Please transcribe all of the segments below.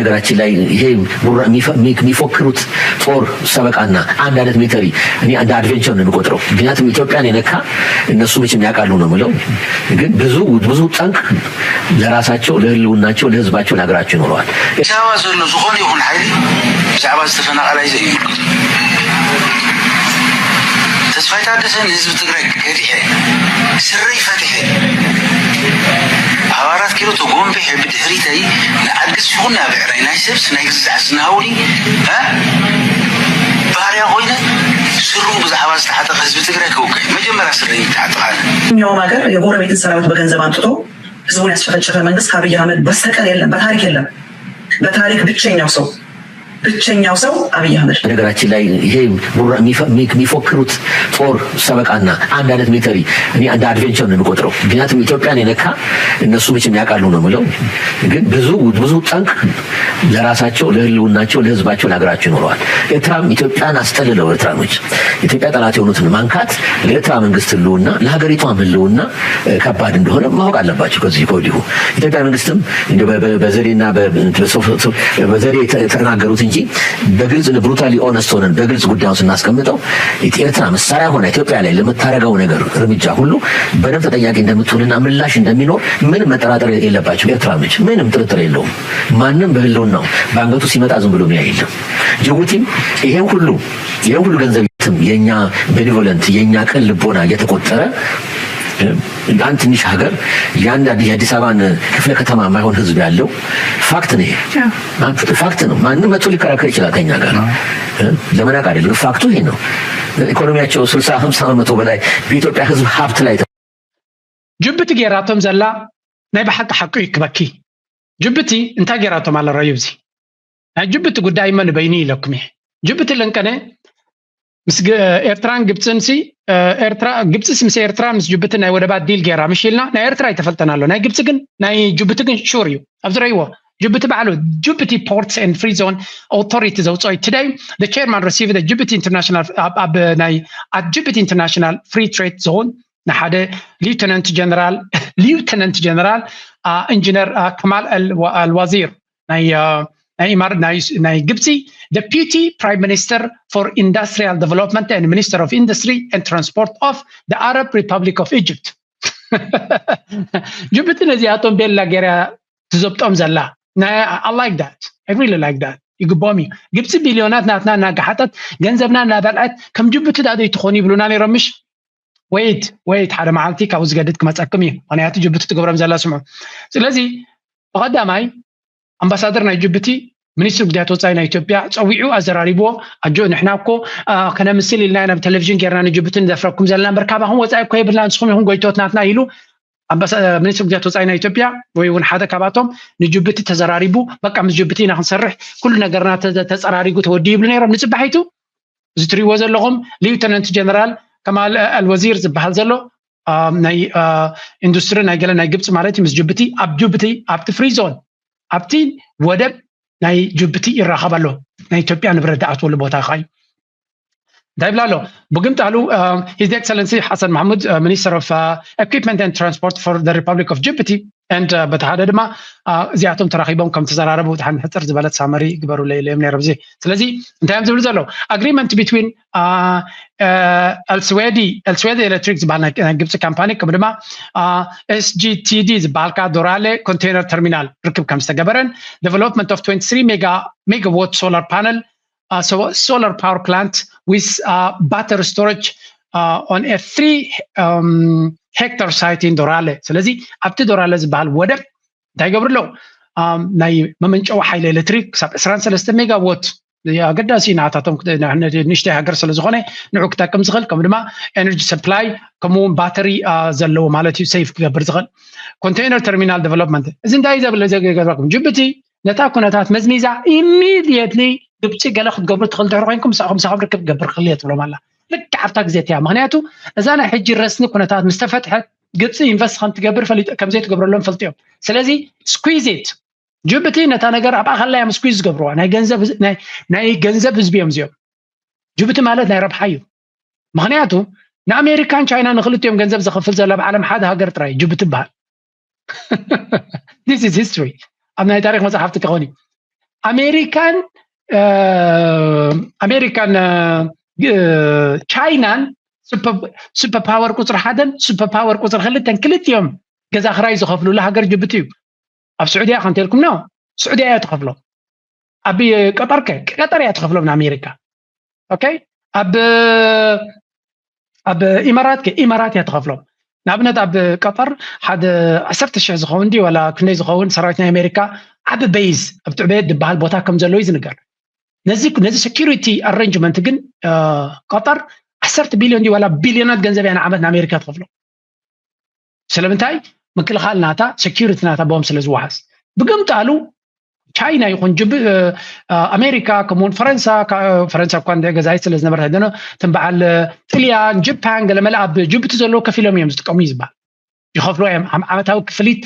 ነገራችን ላይ ይሄ የሚፎክሩት ጦር ሰበቃና አንድ አይነት ሚሊተሪ እኔ እንደ አድቬንቸር ነው የሚቆጥረው። ምክንያቱም ኢትዮጵያን የነካ እነሱ መቼም ያውቃሉ ነው የምለው። ግን ብዙ ብዙ ጠንቅ ለራሳቸው ለህልውናቸው ለህዝባቸው ለሀገራቸው ይኖረዋል። ኣዲስ ኣበባ ዘሎ ዝኾነ ይኹን ሓይሊ ብዛዕባ ዝተፈናቐላይ ዘይምልከት ተስፋይ ታደሰ ንህዝቢ ትግራይ ከዲሐ ስረይ ፈትሐ ኣብ ኣራት ኪሎ ተጎንቢሐ ብድሕሪተይ ንኣድግስ ይኹን ናብ ዕራይ ናይ ሰብስ ናይ ግዛዕስ ንሃውኒ ባርያ ኮይነ ስሩ ብዛዕባ ዝተሓጠቐ ህዝቢ ትግራይ ከውቀ መጀመርያ ስረይ ተሓጥቓለ። የትኛውም ሀገር የጎረቤትን ሰራዊት በገንዘብ አምጥቶ ህዝቡን ያስጨፈጨፈ መንግስት ከአብይ አህመድ በስተቀር የለም። በታሪክ የለም። በታሪክ ብቸኛው ሰው ብቸኛው ሰው አብይ አህመድ። ነገራችን ላይ ይሄ የሚፎክሩት ጦር ሰበቃና አንድ አይነት ሚሊተሪ እኔ እንደ አድቬንቸር ነው የሚቆጥረው። ምክንያቱም ኢትዮጵያን የነካ እነሱ መቼም ያውቃሉ ነው የምለው። ግን ብዙ ብዙ ጠንቅ ለራሳቸው ለህልውናቸው ለህዝባቸው ለሀገራቸው ይኖረዋል። ኤርትራም ኢትዮጵያን አስጠልለው ኤርትራኖች ኢትዮጵያ ጠላት የሆኑትን ማንካት ለኤርትራ መንግስት ህልውና ለሀገሪቷም ህልውና ከባድ እንደሆነ ማወቅ አለባቸው። ከዚህ ከወዲሁ ኢትዮጵያ መንግስትም በዘዴና በዘዴ ተናገሩት እንጂ በግልጽ ብሩታሊ ኦነስት ሆነን በግልጽ ጉዳዩን ስናስቀምጠው ኤርትራ መሳሪያ ሆና ኢትዮጵያ ላይ ለምታደርገው ነገር እርምጃ ሁሉ በደንብ ተጠያቂ እንደምትሆንና ምላሽ እንደሚኖር ምንም መጠራጠር የለባቸው ኤርትራኖች። ምንም ጥርጥር የለውም። ማንም በህልውናው በአንገቱ ሲመጣ ዝም ብሎ የሚያይ የለም። ጅቡቲም ይሄን ሁሉ ይሄን ሁሉ ገንዘብ የኛ ቤኒቮለንት የኛ ቅን ልቦና እየተቆጠረ አንድ ትንሽ ሀገር የአንድ አዲስ የአዲስ አበባን ክፍለ ከተማ የማይሆን ህዝብ ያለው ፋክት ነው። ይሄ ፋክት ነው። ማንም መቶ ሊከራከር ይችላል ከኛ ጋር ለመናቅ አይደለም። ፋክቱ ይሄ ነው። ኢኮኖሚያቸው ስልሳ ሀምሳ በመቶ በላይ በኢትዮጵያ ህዝብ ሀብት ላይ ጅብቲ ጌራቶም ዘላ ናይ ብሓቂ ሓቁ ይክበኪ። ጅብቲ እንታይ ጌራቶም ኣለ ረዩ እዚ ናይ ጅብቲ ጉዳይ መ ንበይኒ ኢለኩም እየ። ጅብቲ ለንቀነ ምስ ኤርትራን ግብፅን ሲ ኤርትራ ግብፅስ ምስ ኤርትራ ምስ ጅብቲ ናይ ወደባት ዲል ጌራ ምሽ ኢልና ናይ ኤርትራ ይተፈልጠና ኣሎ። ናይ ግብፂ ግን ናይ ጅብቲ ግን ሹር እዩ። ኣብዚ ረይዎ ጅብቲ ባዕሉ ጅብቲ ports and free zone authority ዘውፅኦ today the chairman received the Djibouti international ኣብ ናይ at Djibouti international free trade zone ንሓደ ሊውተናንት ጀነራል ሊውተናንት ጀነራል ኢንጂነር ከማል ኣልዋዚር ናይ ናይ ኢማር ናይ ናይ ግብፂ Deputy Prime Minister for Industrial Development and Minister of Industry and Transport of the Arab Republic of Egypt። ጅቡቲ ነዚኣቶም ቤላ ገይራ ትዘብጦም ዘላ ናይ I like that, I really like that። ይግባኦም እዩ። ግብፂ ቢልዮናት ናትና እናገሓጠት ገንዘብና እናበልዐት ከም ጅቡቲ ዳኣ ዘይትኾኑ ይብሉና ነይሮም ምሽ? ወይት ወይት ሓደ መዓልቲ ካብኡ ዝገድድ ክመፀኩም እዩ። ምክንያቱ ጅቡቲ ትገብሮም ዘላ ስምዑ። ስለዚ ብቐዳማይ ኣምባሳደር ናይ ጅቡቲ ሚኒስትሪ ጉዳያት ወፃኢ ናይ ኢትዮጵያ ፀዊዑ ኣዘራሪብዎ። ኣጆ ንሕና እኮ ከነምስል ኢልና ኢና ብቴሌቪዥን ጌርና ንጅቡቲ ንደፍረኩም ዘለና እምበር ካባኹም ወፃኢ እኮ የብልና ንስኹም ኢኹም ጎይቶት ናትና ኢሉ ሚኒስትሪ ጉዳያት ወፃኢ ናይ ኢትዮጵያ ወይ እውን ሓደ ካብኣቶም ንጅቡቲ ተዘራሪቡ በቃ ምስ ጅቡቲ ኢና ክንሰርሕ ኩሉ ነገርና ተፀራሪጉ ተወዲኡ ይብሉ ነይሮም። ንፅባሒቱ እዚ ትሪእዎ ዘለኹም ሊውተናንት ጀነራል ከማል ኣልወዚር ዝበሃል ዘሎ ናይ ኢንዱስትሪ ናይ ገለ ናይ ግብፂ ማለት እዩ ምስ ጅቡቲ ኣብ ጅቡቲ ኣብቲ ፍሪ ዞን ኣብቲ ወደብ ናይ ጅቡቲ ይራኸብ ኣሎ። ናይ ኢትዮጵያ ንብረት ዝኣትወሉ ቦታ ኸዓ እንታይ ይብላ ኣሎ? ብግምጣሉ His Excellency Hassan Mahmoud, Minister of Equipment and Transport for the Republic of Djibouti and በቲ ሓደ ድማ እዚኣቶም ተራኺቦም ከም ተዘራረቡ ድሓን ሕፅር ዝበለት ሳመሪ ግበሩለይ ኢሎም ነይሮም። እዚ ስለዚ እንታይ እዮም ዝብሉ ዘለዉ? Agreement between ኣልስዌዲ ኣልስዌዲ ኤሌክትሪክ ዝበሃል ናይ ግብፂ ካምፓኒ ከምኡ ድማ SGTD ዝበሃል ከዓ ዶራሌ ኮንቴነር ተርሚናል ርክብ ከም ዝተገበረን development of twenty three megawatt solar panel solar power plant with battery storage on a three hectare site in ዶራሌ። ስለዚ ኣብቲ ዶራሌ ዝበሃል ወደብ እንታይ ይገብሩ ኣለዉ? ናይ መመንጨዊ ሓይሊ ኤሌክትሪክ ክሳብ ዕስራን ሰለስተ ሜጋዎት ኣገዳሲ ናታቶም ንእሽተይ ሃገር ስለዝኾነ ንዑ ክጠቅም ዝኽእል ከምኡ ድማ ኤነርጂ ሰፕላይ ከምኡ እውን ባተሪ ዘለዎ ማለት እዩ ሴፍ ክገብር ዝኽእል ኮንቴይነር ተርሚናል ዴቨሎፕመንት። እዚ እንታይ ዘብለ ዘገባኩም ጅቡቲ ነታ ኩነታት መዝሚዛ ኢሚድየትሊ ግብፂ ገለ ክትገብሩ ትኽእል ድሕሪ ኮይንኩም ምሳኹም ምሳኹም ርክብ ክገብር ክኽእል እየ ትብሎም ኣላ። ልክዕ ኣብታ ግዜ እቲያ ምክንያቱ እዛ ናይ ሕጂ ረስኒ ኩነታት ምስ ተፈትሐት ግብፂ ኢንቨስት ከም ትገብር ፈሊጦ ከም ዘይትገብረሎም ፈልጢ እዮም። ስለዚ ስኩዊዝ ኢት ጅቡቲ ነታ ነገር ኣብ ኣኸላ እዮም ስኩዊዝ ዝገብርዋ ናይ ገንዘብ ናይ ገንዘብ ህዝቢ እዮም እዚኦም። ጅቡቲ ማለት ናይ ረብሓ እዩ። ምክንያቱ ንኣሜሪካን ቻይና ንክልቲኦም ገንዘብ ዘኸፍል ዘሎ ኣብ ዓለም ሓደ ሃገር ጥራይ ጅቡቲ ይበሃል። This is history ኣብ ናይ ታሪክ መፅሓፍቲ ክኾን እዩ። ኣሜሪካን ኣሜሪካን ቻይናን ሱፐር ፓወር ቁፅሪ ሓደን ሱፐር ፓወር ቁፅሪ ክልተን ክልቲኦም ገዛ ክራይ ዝኸፍሉሉ ሃገር ጅቡቲ እዩ። ኣብ ስዑድያ ከምተልኩም ነው፣ ስዑድያ እያ ትኸፍሎም። ኣብ ቀጠር ከ ቀጠር እያ ትኸፍሎም ንኣሜሪካ። ኦኬ፣ ኣብ ኣብ ኢማራት ከ ኢማራት እያ ትኸፍሎም። ንኣብነት ኣብ ቀጠር ሓደ ዓሰርተ ሽሕ ዝኸውን ድዩ ዋላ ክንደይ ዝኸውን ሰራዊት ናይ ኣሜሪካ ዓቢ ቤዝ ኣብ ትዕበየት ዝበሃል ቦታ ከም ዘለዎ እዩ ዝንገር። ነዚ ነዚ ሴኪሪቲ ኣረንጅመንት ግን ቀጠር ዓሰርተ ቢልዮን ድዩ ዋላ ቢልዮናት ገንዘብ እያ ንዓመት ንኣሜሪካ ትኸፍሎ። ስለምንታይ? ምክልኻል ናታ ሴኪሪቲ ናታ ቦም ስለ ዝወሓስ። ብግምጣሉ ቻይና ይኹን ኣሜሪካ ከምኡውን ፈረንሳ፣ ፈረንሳ እኳ እንደ ገዛኢት ስለ ዝነበረት ኣይደነ ትም በዓል ጥልያን ጃፓን ገለመለ ኣብ ጅቡቲ ዘለዎ ከፊሎም እዮም ዝጥቀሙ እዩ ዝበሃል። ይኸፍሉ እዮም። ዓመታዊ ክፍሊት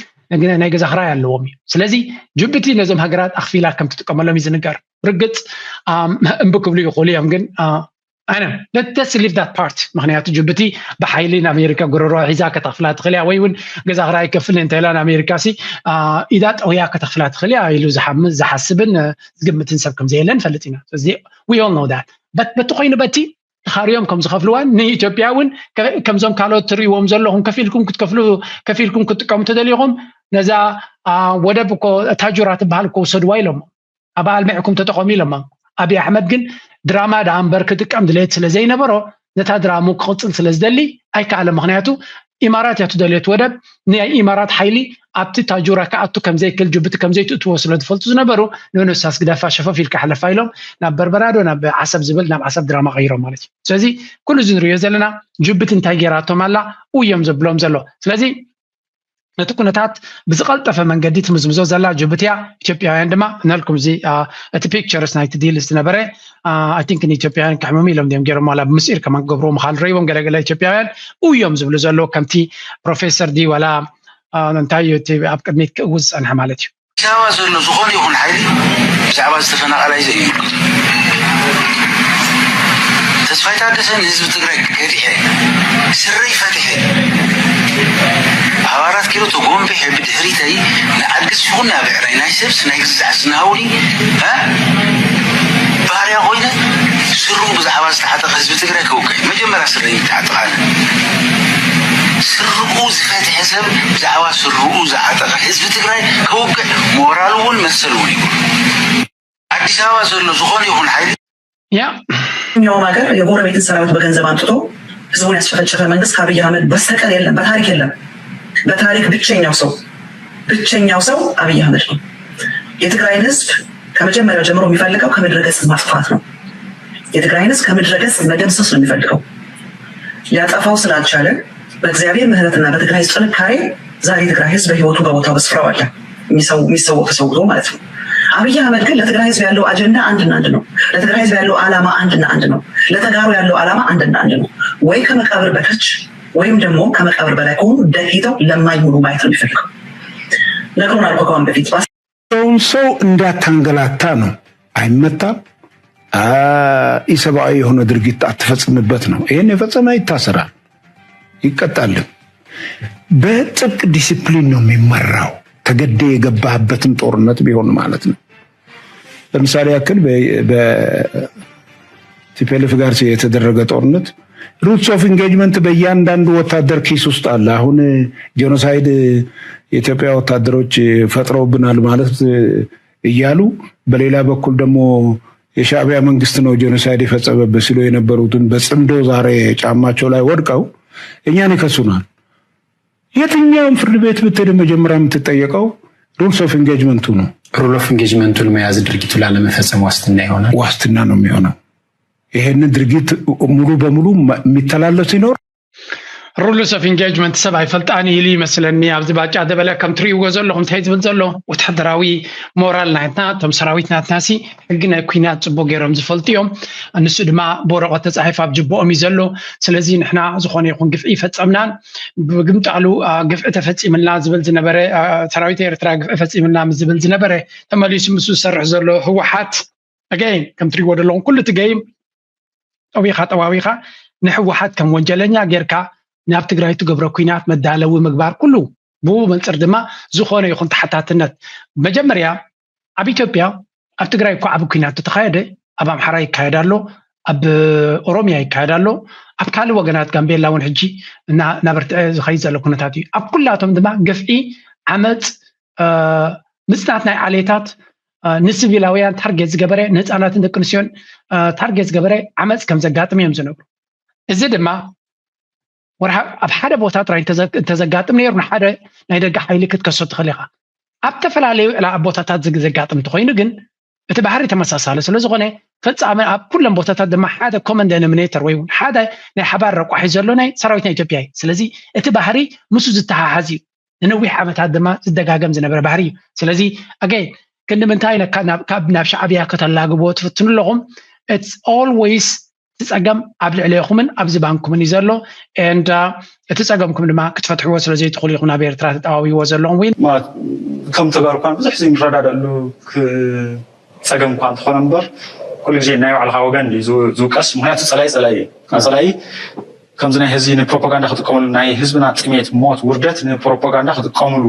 ናይ ገዛ ክራይ ኣለዎም እዩ። ስለዚ ጅቡቲ ነዞም ሃገራት ኣኽፊላ ከም ትጥቀመሎም እዩ ዝንገር። ርግፅ እምቢ ክብሉ ይኽእሉ እዮም ግን ኣነ let's leave that part። ምክንያቱ ጅቡቲ ብሓይሊ ንኣሜሪካ ጉረሮ ሒዛ ከተኽፍላ ትኽእል እያ ወይ እውን ገዛ ክራይ ኣይከፍልን እንተ ኢላ ንኣሜሪካ ሲ ኢዳ ጠውያ ከተኽፍላ ትኽእል እያ ኢሉ ዝሓስብን ዝግምትን ሰብ ከም ዘየለ ንፈልጥ ኢና። We all know that። በቲ ኮይኑ በቲ ተኻርዮም ከም ዝኸፍልዋን ንኢትዮጵያ እውን ከምዞም ካልኦት ትርእይዎም ዘለኹም ከፊልኩም ክትከፍሉ ከፊልኩም ክትጥቀሙ ተደሊኹም ነዛ ወደብ እኮ ታጁራ ትበሃል እኮ ውሰድዋ ኢሎም። ኣብ ኣልሚዕኩም ተጠቐሙ ኢሎማ። ኣብይ ኣሕመድ ግን ድራማ ደኣ እምበር ክጥቀም ድሌት ስለ ዘይነበሮ ነታ ድራሙ ክቕፅል ስለ ዝደሊ ኣይከኣለ። ምክንያቱ ኢማራት እያ ትደልየት ወደብ ናይ ኢማራት ሓይሊ ኣብቲ ታጁራ ክኣቱ ከምዘይክል ጅቡቲ ከምዘይትእትዎ ስለ ዝፈልጡ ዝነበሩ ንንሳስ ግደፋ ሸፈፍ ኢልካ ሕለፋ ኢሎም ናብ በርበራዶ ናብ ዓሰብ ዝብል ናብ ዓሰብ ድራማ ቀይሮም ማለት እዩ። ስለዚ ኩሉ እዚ ንሪዮ ዘለና ጅቡቲ እንታይ ገይራቶም ኣላ እዮም ዘብሎም ዘሎ። ስለዚ ነቲ ኩነታት ብዝቐልጠፈ መንገዲ ትምዝምዞ ዘላ ጅቡቲ እያ። ኢትዮጵያውያን ድማ እናልኩም እዚ እቲ ፒክቸርስ ናይቲ ዲል ዝነበረ ኣይ ቲንክ ንኢትዮጵያውያን ከሕምሙ ኢሎም ድዮም ገይሮም ዋላ ብምስጢር ከማን ክገብርዎ ምኻል ረይቦም ገለገለ ኢትዮጵያውያን እዮም ዝብሉ ዘለዉ ከምቲ ፕሮፌሰር ዲ ዋላ እንታይ እዩ እቲ ኣብ ቅድሚት ክእውዝ ዝፀንሐ ማለት እዩ። ኣዲስ ኣበባ ዘሎ ዝኾነ ይኹን ሓይሊ ብዛዕባ ዝተፈናቐላይ ዘይምልከቶ። ተስፋይ ታደሰ ንህዝቢ ትግራይ ከዲሐ ስረይ ፈትሐ ኣብ ኣራት ኪሎ ተጎንቢሐ ብድሕሪተይ ንዓዲ ስኹን ናብ ዕራይ ናይ ሰብስ ናይ ግዛዕ ዝናሃውኒ ባርያ ኮይነ ስሩ ብዛዕባ ዝተዓጠቐ ህዝቢ ትግራይ ከውቅዕ መጀመርያ ስረይ ተዓጥቓነ ስርኡ ዝፈትሐ ሰብ ብዛዕባ ስርኡ ዝዓጠቐ ህዝቢ ትግራይ ከውቅዕ ሞራል እውን መሰል እውን ይብሉ። ኣዲስ ኣበባ ዘሎ ዝኾነ ይኹን ሓይሊ ያ ኛውም ሀገር የጎረቤትን ሰራዊት በገንዘብ አንጥቶ ህዝቡን ያስጨፈጨፈ መንግስት ከአብይ አህመድ በስተቀር የለም። በታሪክ የለም። በታሪክ ብቸኛው ሰው ብቸኛው ሰው አብይ አህመድ ነው። የትግራይን ህዝብ ከመጀመሪያው ጀምሮ የሚፈልገው ከምድረ ገጽ ማጥፋት ነው። የትግራይን ህዝብ ከምድረ ገጽ መደምሰስ ነው የሚፈልገው። ሊያጠፋው ስላልቻለ በእግዚአብሔር ምህረትና በትግራይ ህዝብ ጥንካሬ ዛሬ የትግራይ ህዝብ በህይወቱ በቦታው በስፍራው አለ። የሚሰው የሚሰው ተሰውቶ ማለት ነው። አብይ አህመድ ግን ለትግራይ ህዝብ ያለው አጀንዳ አንድና አንድ ነው። ለትግራይ ህዝብ ያለው ዓላማ አንድና አንድ ነው። ለተጋሩ ያለው ዓላማ አንድና አንድ ነው። ወይ ከመቃብር በታች ወይም ደግሞ ከመቃብር በላይ ከሆኑ ደቂተው ለማኝ ሆኖ ማየት ነው የሚፈልገው። ነግሮናል እኮ ከአሁን በፊት ሰውን ሰው እንዳታንገላታ ነው። አይመታም። ኢሰብአዊ የሆነ ድርጊት አትፈጽምበት ነው። ይህን የፈጸመ ይታሰራል፣ ይቀጣልም። በጥብቅ ዲሲፕሊን ነው የሚመራው። ተገደ የገባህበትም ጦርነት ቢሆን ማለት ነው። ለምሳሌ ያክል በቲፒኤልኤፍ ጋር የተደረገ ጦርነት rules of engagement በእያንዳንዱ ወታደር ኪስ ውስጥ አለ። አሁን ጄኖሳይድ የኢትዮጵያ ወታደሮች ፈጥረውብናል ማለት እያሉ በሌላ በኩል ደግሞ የሻዕቢያ መንግስት ነው ጄኖሳይድ የፈጸመብህ ሲሉ የነበሩትን በጽምዶ ዛሬ ጫማቸው ላይ ወድቀው እኛን ይከሱናል። የትኛውም ፍርድ ቤት ብትሄድ መጀመሪያ የምትጠየቀው rules of engagement ኡ ነው። rule of engagement ኡን መያዝ ድርጊቱ ላለመፈጸም ዋስትና ይሆናል። ዋስትና ነው የሚሆነው። ይሄንን ድርጊት ሙሉ በሙሉ የሚተላለፍ ሲኖር rules of engagement ሰብ ኣይፈልጣን ኢሉ ይመስለኒ። ኣብዚ ባጫ ደበለ ከም ትሪእዎ ዘለኹም እንታይ ዝብል ዘሎ ወታደራዊ ሞራል ናትና እቶም ሰራዊት ናትና ሲ ሕጊ ናይ ኩናት ፅቡቅ ገይሮም ዝፈልጡ እዮም። ንሱ ድማ ብወረቀት ተፃሒፉ ኣብ ጅቦኦም እዩ ዘሎ። ስለዚ ንሕና ዝኾነ ይኹን ግፍዒ ይፈፀምናን ብግምጣሉ ግፍዒ ተፈፂምልና ዝብል ዝነበረ ሰራዊት ኤርትራ ግፍዒ ፈፂምልና ዝብል ዝነበረ ተመሊሱ ምስ ዝሰርሕ ዘሎ ህወሓት again ከም ትሪእዎ ዘለኹም ኩሉ እቲ game ጠዊኻ ጠዋዊኻ ንህወሓት ከም ወንጀለኛ ጌርካ ናብ ትግራይ ትገብሮ ኩናት መዳለዊ ምግባር ኩሉ ብኡ መንፅር ድማ ዝኾነ ይኹን ተሓታትነት መጀመርያ ኣብ ኢትዮጵያ ኣብ ትግራይ እኮ ዓቢ ኩናት ተተኻየደ፣ ኣብ ኣምሓራ ይካየድ ኣሎ፣ ኣብ ኦሮሚያ ይካየድ ኣሎ፣ ኣብ ካልእ ወገናት ጋምቤላ እውን ሕጂ እናበርትዐ ዝኸይድ ዘሎ ኩነታት እዩ። ኣብ ኩላቶም ድማ ግፍዒ፣ ዓመፅ፣ ምፅናት ናይ ዓሌታት፣ ንስቪላውያን ታርጌት ዝገበረ፣ ንህፃናትን ደቂ ኣንስትዮን ታርጌት ዝገበረ ዓመፅ ከም ዘጋጥም እዮም ዝነብሩ። እዚ ድማ ወርሓ ኣብ ሓደ ቦታ ጥራይ እንተዘጋጥም ነይሩ ንሓደ ናይ ደገ ሓይሊ ክትከሶ ትኽእል ኢኻ። ኣብ ዝተፈላለዩ ዕላ ቦታታት ዘጋጥም እንተኮይኑ ግን እቲ ባህሪ ተመሳሳሊ ስለዝኾነ፣ ፈጻሚ ኣብ ኩለን ቦታታት ድማ ሓደ ኮመን ደኖሚኔተር ወይ እውን ሓደ ናይ ሓባር ረቋሒ ዘሎ ናይ ሰራዊት ናይ ኢትዮጵያ እዩ። ስለዚ እቲ ባህሪ ምስ ዝተሓሓዝ እዩ። ንነዊሕ ዓመታት ድማ ዝደጋገም ዝነበረ ባህሪ እዩ። ስለዚ ኣገይ ክንዲ ምንታይ ካብ ናብ ሻዕብያ ከተላግብዎ ትፍትኑ ኣለኹም? It's always እቲ ጸገም ኣብ ልዕሌኹምን ኣብ ዝባንኩምን እዩ ዘሎ። And እቲ ጸገምኩም ድማ ክትፈትሕዎ ስለ ዘይትኽእሉ ኢኹም ናብ ኤርትራ ተጠዋዊዎ ዘለኹም ወይ ከም ተጋሩ እኳ ብዙሕ ዘይንረዳደኣሉ ጸገም እኳ እንተኾነ እምበር ኩሉ ግዜ ናይ ባዕልኻ ወገን እዩ ዝውቀስ። ምክንያቱ ጸላኢ ጸላኢ እዩ። ጸላኢ ከምዚ ናይ ህዝቢ ንፕሮፓጋንዳ ክጥቀመሉ ናይ ህዝብና ጥሜት፣ ሞት፣ ውርደት ንፕሮፓጋንዳ ክጥቀምሉ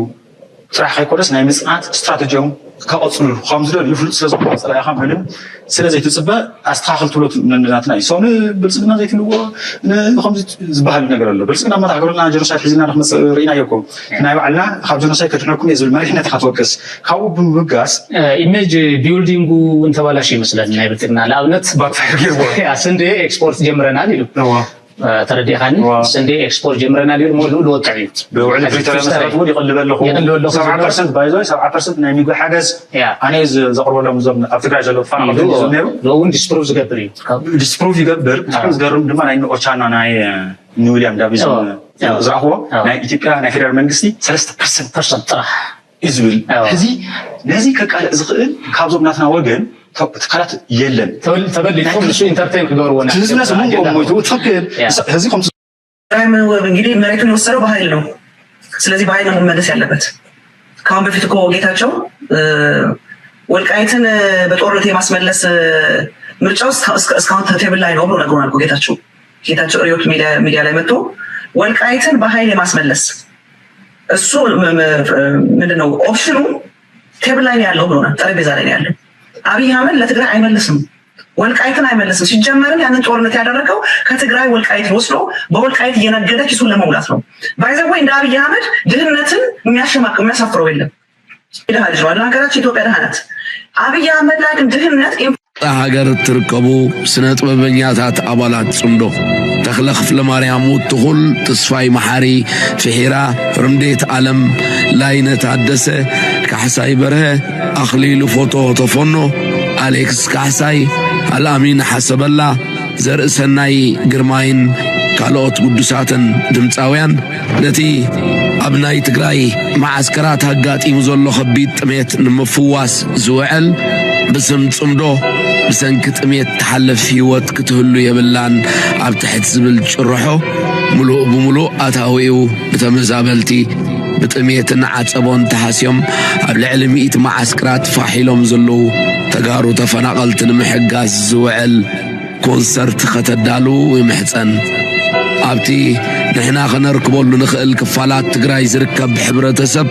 ጥራሕ ከይኮነስ ናይ ምጽናት ስትራተጂኦም ከቐጽሉ ከም ዝደልዩ ፍሉጥ ስለ ዝኾነ ጸላኢኻ ምንም ስለ ዘይትጽበ ኣስተኻኽል ትብሎ ናትና እዩ። ሰው ንብልጽግና ዘይትብልዎ ከምዚ ዝበሃል ነገር ኣሎ። ብልጽግና እማ ተሓገሩልና ጀኖሳይድ ሒዝና ንክመጽእ ርኢናዮ እኮ። ናይ ባዕልና ካብ ጀኖሳይድ ከድሕነኩም እየ ዝብል መሪሕነት ኢኻ ትወቅስ። ካብኡ ብምብጋስ ኢሜጅ ቢልዲንጉ እውን ተባላሽ ይመስለኒ ናይ ብልጽግና ንኣብነት ባክፋየር ገይርዎ ስንዴ ኤክስፖርት ጀምረናል ኢሉ ተረዲእካኒ ስንዴ ኤክስፖርት ጀምረናል ኢሉ ሙሉ ልወቅዕ እዩ ብውዕሊ ፕሪቶሪያ መሰረት እውን ይቕልበ ኣለኹ ይቕልበ ኣለኹ ሰብዓ ፐርሰንት ባይዞ ሰብዓ ፐርሰንት ናይ ምግቢ ሓገዝ ኣነ እየ ዘቕርበሎም እዞም ኣብ ትግራይ ዘለዉ ተፈናቐልቲ ሒዞም ነይሩ ዲስፕሩቭ ዝገብር እዩ ዲስፕሩቭ ይገብር ብጣዕሚ ዝገርም ድማ ናይ ኦቻና ናይ ንዊልያም ዳቪስ ዝረኣኽዎ ናይ ኢትዮጵያ ናይ ፌደራል መንግስቲ ሰለስተ ፐርሰንት ፐርሰንት ጥራሕ እዩ ዝብል ሕዚ ነዚ ከቃልዕ ዝኽእል ካብዞም ናትና ወገን ትካላት የለን ተበሊፁ ንሱ ኢንተርቴን ክገብርዎ ህዝብና ስሙን ሞይቱ ትኽክል ሕዚ ከምዚ ትግራይ እንግዲህ መሬቱን የወሰደው በኃይል ነው። ስለዚህ በኃይል ነው መመለስ ያለበት። ከአሁን በፊት እኮ ጌታቸው ወልቃይትን በጦርነት የማስመለስ ምርጫው እስካሁን ቴብል ላይ ነው ብሎ ነግሮናል እኮ ጌታቸው። ጌታቸው ሪዮት ሚዲያ ላይ መጥቶ ወልቃይትን በኃይል የማስመለስ እሱ ምንድነው ኦፕሽኑ ቴብል ላይ ያለው ብሎናል። ጠረጴዛ ላይ ያለው አብይ አህመድ ለትግራይ አይመልስም። ወልቃይትን አይመልስም። ሲጀመርም ያንን ጦርነት ያደረገው ከትግራይ ወልቃይት ወስዶ በወልቃይት እየነገደ ኪሱን ለመሙላት ነው። By the way እንደ አብይ አህመድ ድህነትን የሚያሸማቅ የሚያሳፍረው የለም። የድሃ ልጅ ነው አይደል? ሀገራችን ኢትዮጵያ ድሃ ናት። አብይ አህመድ ላይ ግን ድህነት ሃገር እትርከቡ ስነ ጥበበኛታት ኣባላት ጽምዶ ተኽለ ክፍለ ማርያም ውትኹል፣ ተስፋይ መሓሪ፣ ፍሒራ፣ ርምዴት ኣለም፣ ላይነ ታደሰ፣ ካሕሳይ በርሀ፣ ኣኽሊሉ ፎቶ ተፈኖ፣ ኣሌክስ ካሕሳይ፣ ኣልኣሚን ሓሰበላ፣ ዘርእሰናይ ግርማይን ካልኦት ግዱሳትን ድምፃውያን ነቲ ኣብ ናይ ትግራይ መዓስከራት ኣጋጢሙ ዘሎ ከቢድ ጥሜት ንምፍዋስ ዝውዕል ብስም ጽምዶ ብሰንኪ ጥሜት ትሓልፍ ህይወት ክትህሉ የብላን ኣብ ትሕቲ ዝብል ጭርሖ ምሉእ ብምሉእ ኣታዊኡ ብተመዛበልቲ ብጥሜትን ዓጸቦን ተሃስዮም ኣብ ልዕሊ ሚእቲ መዓስከራት ፋሕ ኢሎም ዘለዉ ተጋሩ ተፈናቐልቲ ንምሕጋዝ ዝውዕል ኮንሰርት ከተዳልዉ ይምሕጸን። ኣብቲ ንሕና ከነርክበሉ ንኽእል ክፋላት ትግራይ ዝርከብ ሕብረተሰብ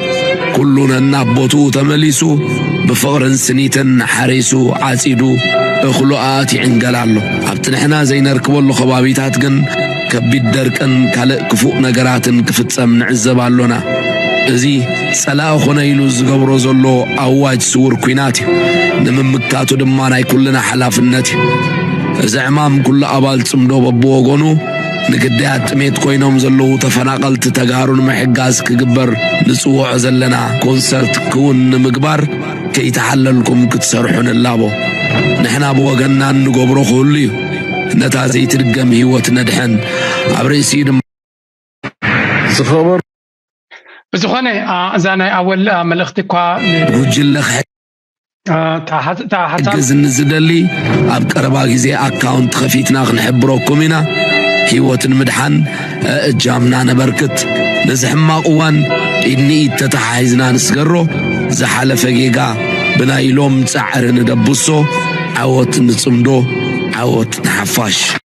ኩሉ ነናብ ቦትኡ ተመሊሱ ብፍቕርን ስኒትን ሓሪሱ ዓጺዱ እኽሉ ኣእትዩ ይዕንገል ኣሎ። ኣብቲ ንሕና ዘይነርክበሉ ከባቢታት ግን ከቢድ ደርቅን ካልእ ክፉእ ነገራትን ክፍጸም ንዕዘብ ኣሎና። እዚ ጸላኢ ኾነ ኢሉ ዝገብሮ ዘሎ ኣዋጅ ስዉር ኲናት እዩ። ንምምካቱ ድማ ናይ ኩልና ሓላፍነት እዩ። እዚ ዕማም ኩሉ ኣባል ጽምዶ በብወገኑ ንግዳያት ጥሜት ኮይኖም ዘለዉ ተፈናቐልቲ ተጋሩ ንምሕጋዝ ክግበር ንጽውዖ ዘለና ኮንሰርት ክውን ንምግባር ከይተሓለልኩም ክትሰርሑ ንላቦ። ንሕና ብወገንና እንገብሮ ክህሉ እዩ። ነታ ዘይትድገም ህይወት ነድሕን። ኣብ ርእሲኡ ድማ ዝኸበሩ ብዝኾነ እዛ ናይ ኣወል መልእኽቲ እኳ ጉጅለ ክሕግዝ ንዝደሊ ኣብ ቀረባ ግዜ ኣካውንት ከፊትና ክንሕብረኩም ኢና። ህይወት ንምድሓን እጃምና ነበርክት። ነዚ ሕማቕ እዋን ኢድ ንኢድ ተተሓሒዝና ንስገሮ። ዝሓለፈ ጌጋ ብናይ ሎም ጻዕሪ ንደብሶ። ዓወት ንጽምዶ፣ ዓወት ንሓፋሽ።